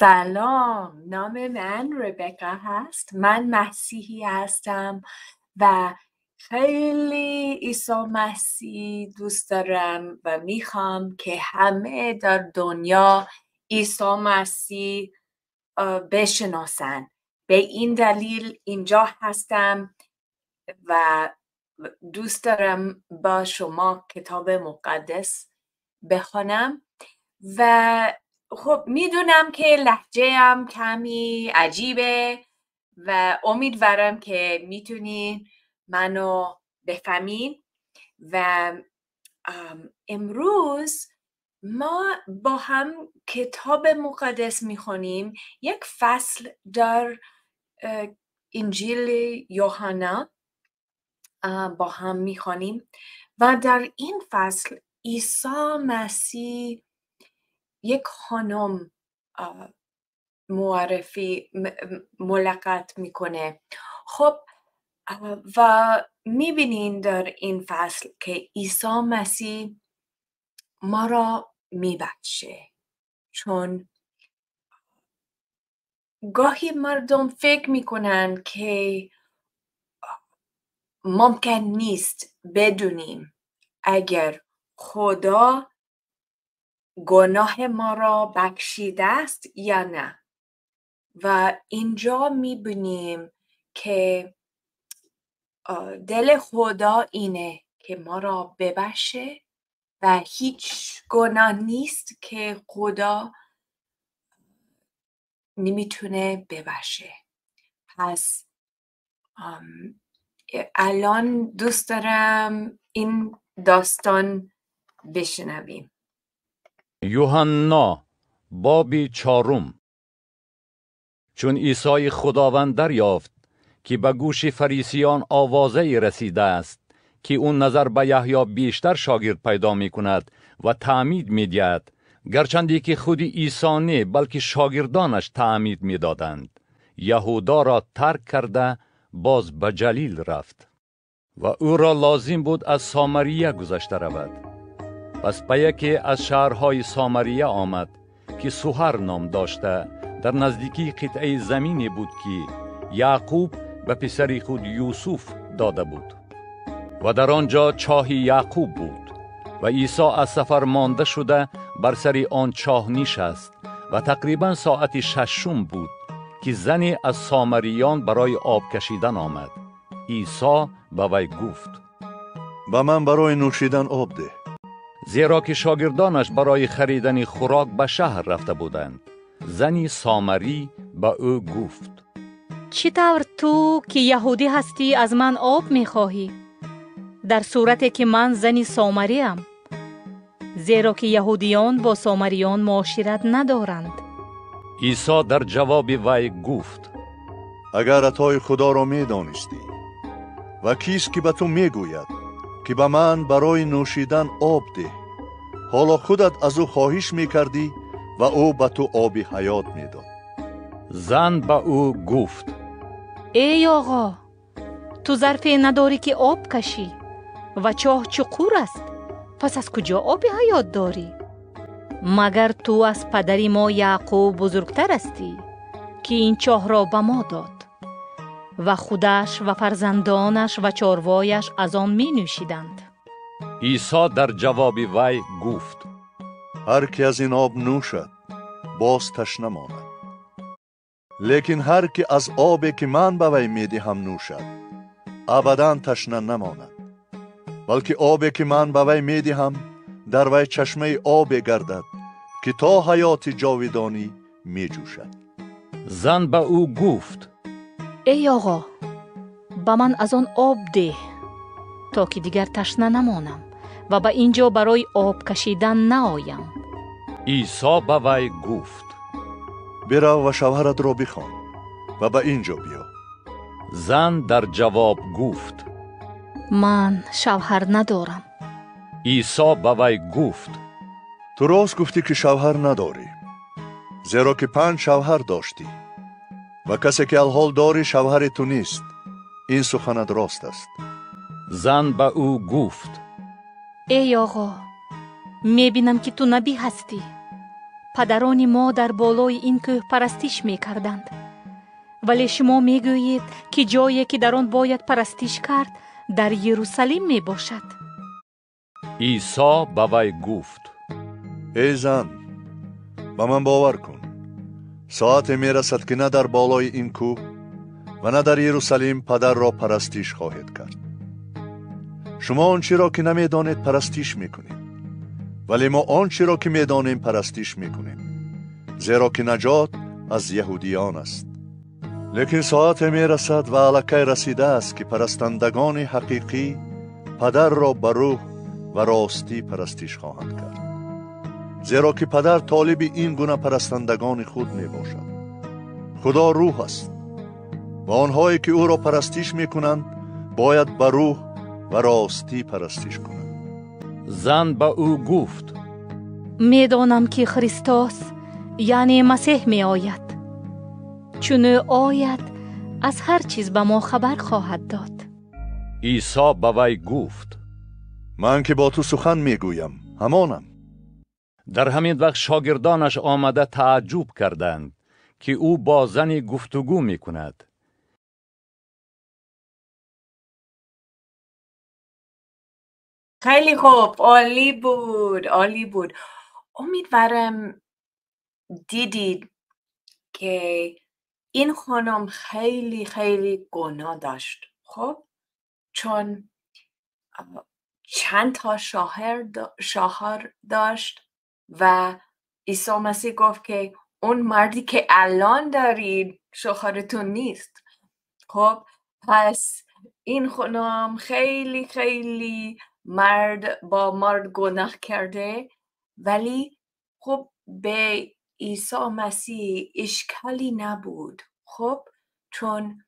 سلام، نام من ربکا هست. من مسیحی هستم و خیلی عیسی مسیح دوست دارم و میخوام که همه در دنیا عیسی مسیح بشناسن. به این دلیل اینجا هستم و دوست دارم با شما کتاب مقدس بخوانم. و خب میدونم که لهجه‌ام کمی عجیبه و امیدوارم که میتونین منو بفهمین. و امروز ما با هم کتاب مقدس میخونیم، یک فصل در انجیل یوحنا با هم میخوانیم و در این فصل عیسی مسیح یک خانم معرفی ملاقات میکنه. خب و میبینین در این فصل که عیسی مسیح ما را میبخشه، چون گاهی مردم فکر میکنن که ممکن نیست بدونیم اگر خدا گناه ما را بخشیده است یا نه. و اینجا میبینیم که دل خدا اینه که ما را ببخشه و هیچ گناه نیست که خدا نمیتونه ببخشه. پس الان دوست دارم این داستان بشنویم. یوحنا باب 4. چون عیسی خداوند دریافت که به گوش فریسیان آوازه رسیده است که او نظر به یحیی بیشتر شاگرد پیدا می کند و تعمید می دهد، گرچندی که خود عیسی نه بلکه شاگردانش تعمید می دادند، یهودا را ترک کرده باز به جلیل رفت و او را لازم بود از سامریه گذشته رود. پس به یکی از شهرهای سامریه آمد که سوهر نام داشته، در نزدیکی قطعه زمینی بود که یعقوب به پسر خود یوسف داده بود و در آنجا چاه یعقوب بود. و عیسی از سفر مانده شده بر سر آن چاه نشست و تقریبا ساعت 6 بود که زنی از سامریان برای آب کشیدن آمد. عیسی به وی گفت: به من برای نوشیدن آب ده. زیرا که شاگردانش برای خریدن خوراک به شهر رفته بودند. زنی سامری به او گفت: چطور تو که یهودی هستی از من آب میخواهی، در صورتی که من زنی سامریم؟ زیرا که یهودیان با سامریان معاشرت ندارند. عیسی در جواب وی گفت: اگر عطای خدا را میدانستی و کیست که به تو میگوید که به من برای نوشیدن آب ده، حالا خودت از او خواهش میکردی و او به تو آب حیات میداد. زن به او گفت: ای آقا، تو ظرفی نداری که آب کشی و چاه چقور است، پس از کجا آب حیات داری؟ مگر تو از پدر ما یعقوب بزرگتر هستی که این چاه را به ما داد و خودش و فرزندانش و چاروایش از آن می نوشیدند؟ عیسی در جواب وی گفت: هر کی از این آب نوشد باز تشنه ماند، لیکن هر کی از آبی که من به وی میدهم نوشد ابدا تشنه نماند، بلکه آبی که من به وی میدهم در وی چشمه آب گردد که تا حیات جاودانی میجوشد. زن به او گفت: ای آقا، به من از آن آب ده تا که دیگر تشنه نمانم و به اینجا برای آب کشیدن نآیم. عیسی به وی گفت: برو و شوهرت را بخوان و به اینجا بیا. زن در جواب گفت: من شوهر ندارم. عیسی به وی گفت: تو راست گفتی که شوهر نداری، زیرا که 5 شوهر داشتی و کسی که الحال داری شوهر تو نیست. این سخنت راست است. زن به او گفت: ای آقا، میبینم که تو نبی هستی. Падарони мо дар болои ин кӯҳ парастиш мекарданд. Вале шумо мегӯед, ки ҷое ки дар он бояд парастиш кард, дар Ерусалим мебошад. Исо ба вай гуфт: Эй зан, ба ман бовар кун, соате мерасад, ки на дар болои ин кӯҳ ва на дар Иерусалим падарро парастиш хоҳед кард. Шумо он чиро ки намедонед парастиш мекунед, вале мо он чиро ки медонем парастиш мекунем, зеро ки наҷот аз яҳудиён аст. Лекин соате мерасад ва аллакай расидааст, ки парастандагони ҳақиқӣ падарро ба рӯҳ ва ростӣ парастиш хоҳанд кард, зеро ки падар толиби ин гуна парастандагони худ мебошад. Худо рӯҳ аст ва онҳое ки ӯро парастиш мекунанд бояд ба рӯҳ ва ростӣ парастиш кунанд. Зан ба ӯ гуфт: Медонам, ки Христос, яъне Масеҳ, меояд. Чун ӯ ояд, аз ҳар чиз ба мо хабар хоҳад дод. Исо ба вай гуфт: Ман ки бо ту сухан мегӯям, ҳамонам. Дар ҳамин вақт шогирдонаш омада тааҷҷуб карданд, ки ӯ бо зани гуфтугӯ мекунад. خیلی خوب، عالی بود، عالی بود. امیدوارم دیدید که این خانم خیلی خیلی گناه داشت. خب چون چند تا شوهر داشت و عیسی مسیح گفت که اون مردی که الان دارید شوهرتون نیست. خب پس این خانم خیلی خیلی مرد با مرد گناه کرده، ولی خب به عیسی مسیح اشکالی نبود. خب چون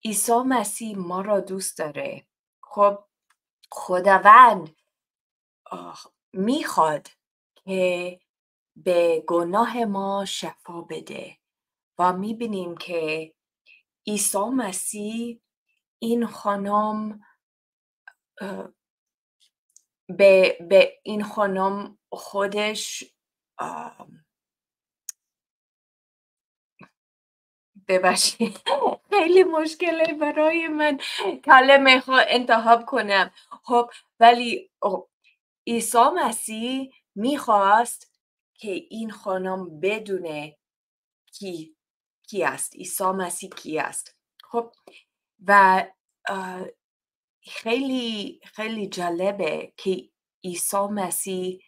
عیسی مسیح ما را دوست داره. خب خداوند میخواد که به گناه ما شفا بده و میبینیم که عیسی مسیح این خانم به این خانم خودش ببخشید خیلی مشکله برای من کلمه انتخاب کنم. خب ولی عیسی مسیح میخواست که این خانم بدونه کی است، عیسی مسیح کی است. خب و خیلی خیلی جالبه که عیسی مسیح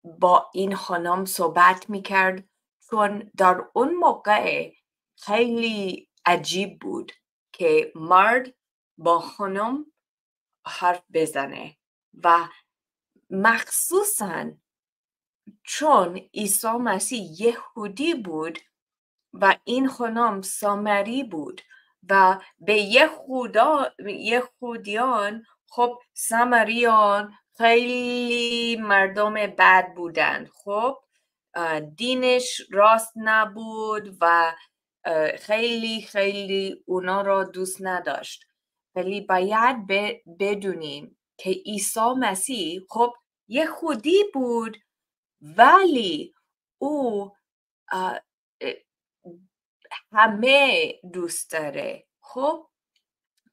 با این خانم صحبت میکرد، چون در اون موقع خیلی عجیب بود که مرد با خانم حرف بزنه و مخصوصا چون عیسی مسیح یهودی بود و این خانم سامری بود و به یهودیان، خب سامریان خیلی مردم بد بودند. خب دینش راست نبود و خیلی خیلی اونا را دوست نداشت. ولی باید بدونیم که عیسی مسیح خب یهودی بود، ولی او همه دوست داره. خب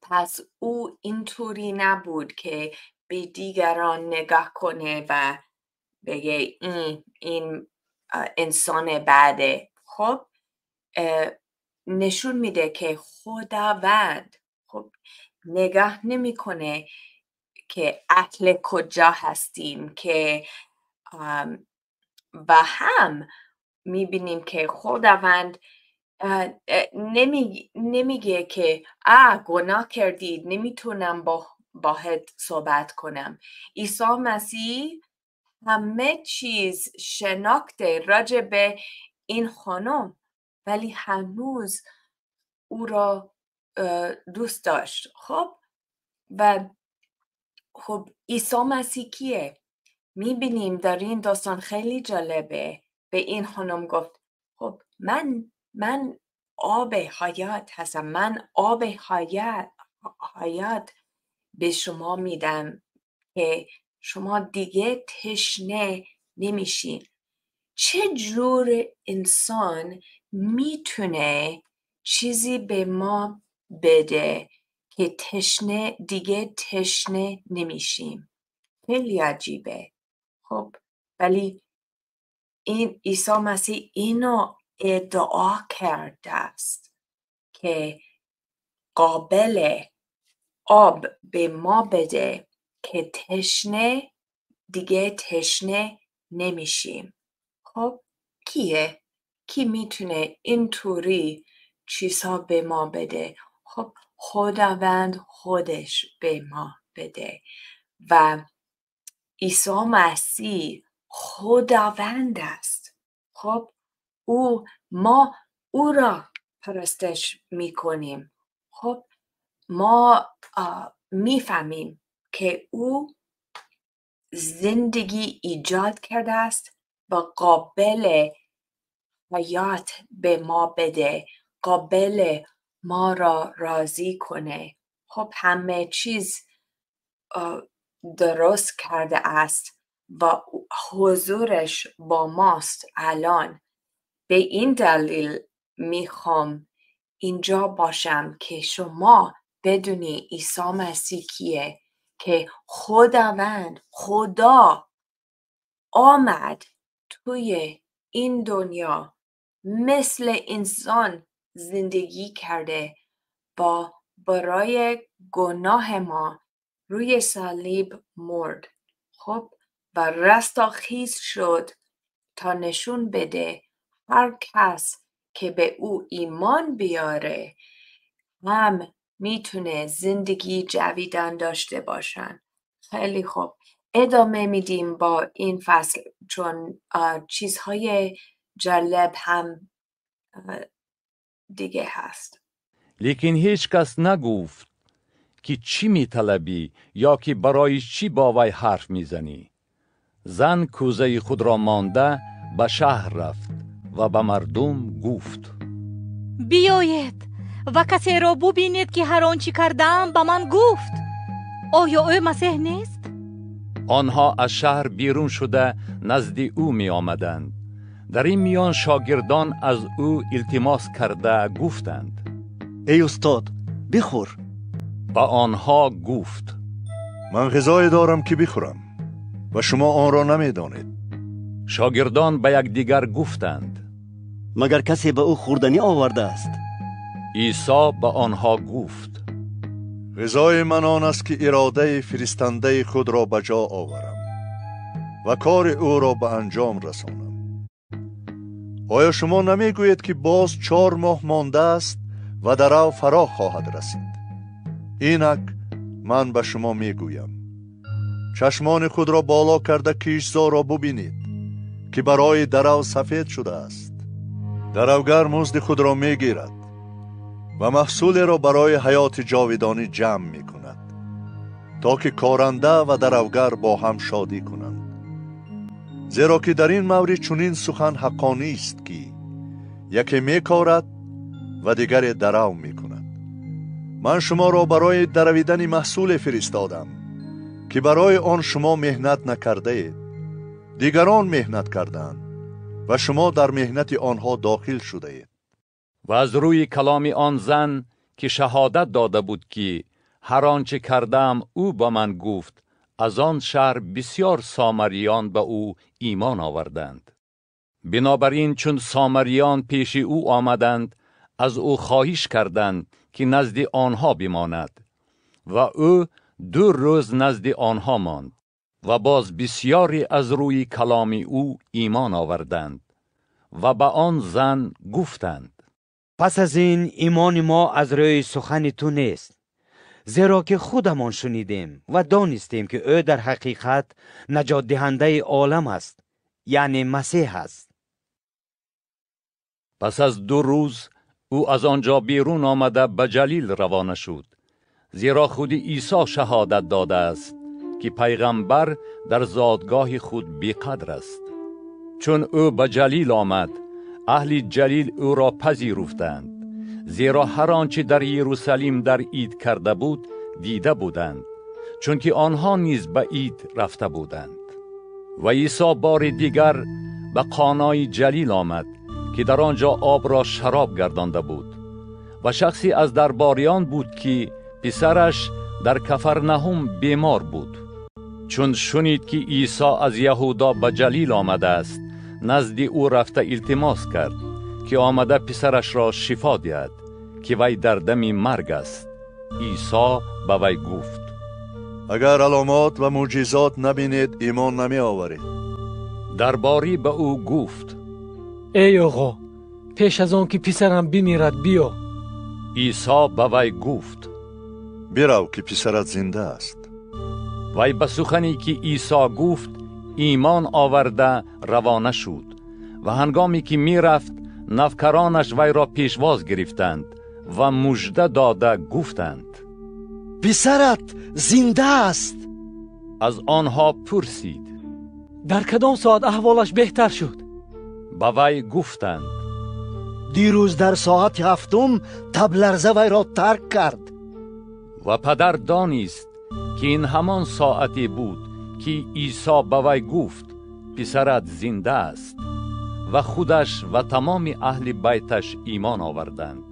پس او اینطوری نبود که به دیگران نگاه کنه و بگه این انسان بده. خب نشون میده که خداوند خب نگاه نمیکنه که اهل کجا هستیم، که و هم میبینیم که خداوند نمیگه که گناه کردید نمیتونم باهات صحبت کنم. عیسی مسیح همه چیز شناخته راجع به این خانم، ولی هنوز او را دوست داشت. خب و خب عیسی مسیح کیه؟ میبینیم در این داستان خیلی جالبه. به این خانم گفت خب من آب حیات هستم، من آب حیات به شما میدم که شما دیگه تشنه نمیشین. چه جور انسان میتونه چیزی به ما بده که تشنه دیگه تشنه نمیشیم؟ خیلی عجیبه. خب ولی این عیسی مسیح اینو ادعا کرده است که قابل آب به ما بده که تشنه دیگه تشنه نمیشیم. خب کیه؟ کی میتونه اینطوری چیزها به ما بده؟ خب خداوند خودش به ما بده و عیسی مسیح خداوند است. خب او، ما او را پرستش میکنیم. خب ما میفهمیم که او زندگی ایجاد کرده است و قابل حیات به ما بده، قابل ما را راضی کنه. خب همه چیز درست کرده است و حضورش با ماست الان. به این دلیل میخوام اینجا باشم که شما بدونی عیسی مسیح کیه، که خداوند خدا آمد توی این دنیا، مثل انسان زندگی کرده با برای گناه ما روی صلیب مرد. خب و رستاخیز شد تا نشون بده هر کس که به او ایمان بیاره هم میتونه زندگی جاویدان داشته باشن. خیلی خوب، ادامه میدیم با این فصل چون چیزهای جالب هم دیگه هست. لیکن هیچ کس نگفت که چی میطلبی یا که برای چی با وی حرف میزنی. زن کوزه خود را مانده به شهر رفت و به مردم گفت: بیایید و کسی را ببینید که هر آنچه کردم به من گفت. آیا او مسیح نیست؟ آنها از شهر بیرون شده نزد او می آمدند. در این میان شاگردان از او التماس کرده گفتند: ای استاد، بخور. به آنها گفت: من غذای دارم که بخورم و شما آن را نمیدانید. شاگردان به یکدیگر گفتند: مگر کسی به او خوردنی آورده است؟ عیسی به آنها گفت: غذای من آن است که اراده فرستنده خود را به جا آورم و کار او را به انجام رسانم. آیا شما نمیگویید که باز 4 ماه مانده است و درو فرا خواهد رسید؟ اینک من به شما میگویم، چشمان خود را بالا کرده کشتزار را ببینید که برای درو سفید شده است. دروگر مزد خود را میگیرد و محصول را برای حیات جاودانی جمع می کند تا که کارنده و دروگر با هم شادی کنند. زیرا که در این مورد چنین سخن حقانی است که یکی می کارد و دیگر درو می کند. من شما را برای درویدن محصول فرستادم که برای آن شما مهنت نکرده اید. دیگران مهنت کردند و شما در مهنت آنها داخل شده اید. و از روی کلام آن زن که شهادت داده بود که هر آنچه کردم او با من گفت، از آن شهر بسیار سامریان به او ایمان آوردند. بنابراین چون سامریان پیش او آمدند، از او خواهش کردند که نزد آنها بماند و او 2 روز نزد آنها ماند و باز بسیاری از روی کلام او ایمان آوردند و به آن زن گفتند: پس از این ایمان ما از روی سخن تو نیست، زیرا که خودمان شنیدیم و دانستیم که او در حقیقت نجات دهنده عالم است، یعنی مسیح است. پس از 2 روز او از آنجا بیرون آمده به جلیل روانه شد، زیرا خود عیسی شهادت داده است که پیغمبر در زادگاه خود بیقدر است. چون او به جلیل آمد، اهل جلیل او را پذیرفتند، زیرا هر آنچه در یروشلیم در عید کرده بود دیده بودند، چون که آنها نیز به عید رفته بودند. و عیسی بار دیگر به قانای جلیل آمد که در آنجا آب را شراب گردانده بود. و شخصی از درباریان بود که پسرش در کفرنهم بیمار بود. چون شنید که عیسی از یهودا به جلیل آمده است، نزد او رفته التماس کرد که آمده پسرش را شفا دهد که وی در دم مرگ است. عیسی به وی گفت: اگر علامات و معجزات نبینید ایمان نمی آورید. درباری به او گفت: ای آقا، پیش از آن که پسرم بمیرد بیا. عیسی به وی گفت: برو که پسرت زنده است. وی به سخنی که عیسی گفت ایمان آورده روانه شد. و هنگامی که می رفت نوکرانش وی را پیشواز گرفتند و مژده داده گفتند: پسرت زنده است. از آنها پرسید: در کدام ساعت احوالش بهتر شد؟ به وی گفتند: دیروز در ساعت 7 تب لرزه وی را ترک کرد. و پدر دانست که این همان ساعتی بود که عیسی به وی گفت: پسرت زنده است. و خودش و تمام اهل بیتش ایمان آوردند.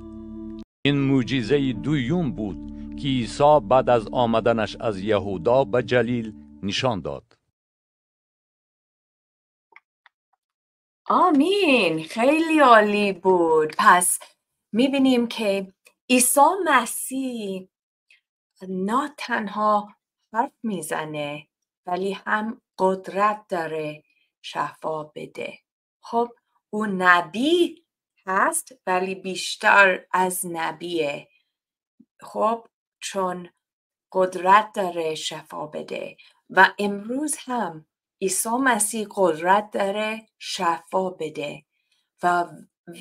این معجزه دوم بود که عیسی بعد از آمدنش از یهودا به جلیل نشان داد. آمین. خیلی عالی بود. پس میبینیم که عیسی مسیح نه تنها حرف میزنه ولی هم قدرت داره شفا بده. خب او نبی هست ولی بیشتر از نبیه. خب چون قدرت داره شفا بده و امروز هم عیسی مسیح قدرت داره شفا بده. و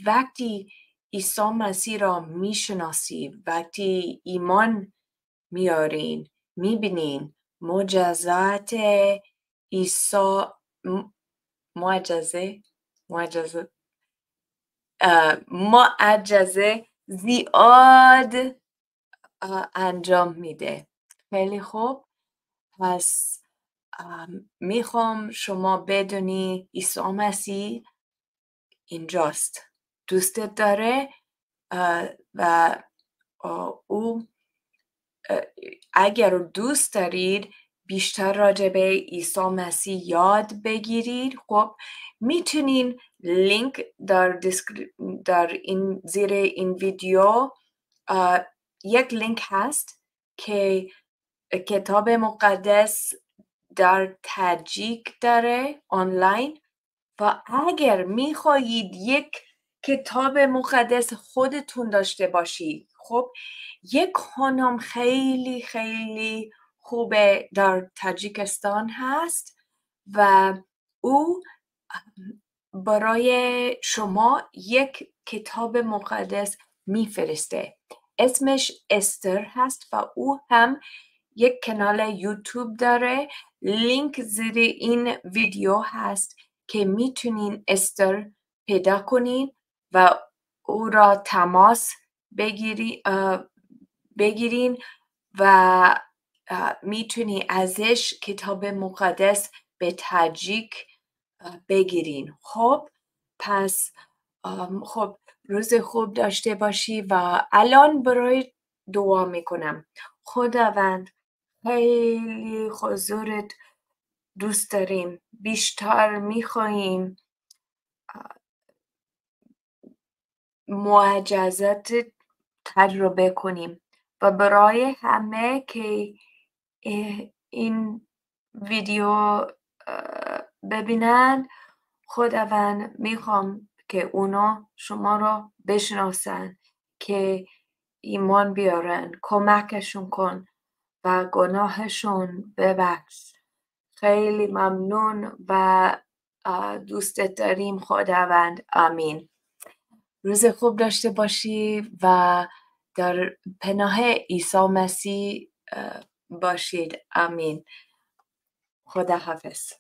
وقتی عیسی مسیح را میشناسی، وقتی ایمان میارین، میبینین معجزات عیسی، معجزه زیاد انجام میده. خیلی خوب. پس میخوام شما بدونی عیسی مسیح اینجاست، دوستت داره و او اگر دوست دارید بیشتر راجع به عیسی مسیح یاد بگیرید، خب میتونین لینک در این زیر این ویدیو یک لینک هست که کتاب مقدس در تاجیک داره آنلاین، و اگر میخواهید یک کتاب مقدس خودتون داشته باشید، خب یک خانم خیلی خیلی خوبه در تاجیکستان هست و او برای شما یک کتاب مقدس میفرسته. اسمش استر هست و او هم یک کانال یوتیوب داره. لینک زیر این ویدیو هست که میتونین استر پیدا کنین و او را تماس بگیرین و میتونی ازش کتاب مقدس به تاجیک بگیرین. خب پس خب روز خوب داشته باشی و الان برای دعا میکنم. خداوند خیلی حضورت دوست داریم، بیشتر میخواییم معجزات تجربه کنیم و برای همه که این ویدیو ببینن، خداوند میخوام که اونا شما را بشناسن، که ایمان بیارن، کمکشون کن و گناهشون ببخش. خیلی ممنون و دوستت داریم خداوند. آمین. روز خوب داشته باشی و در پناه عیسی مسیح باشید. آمین. خدا حافظ.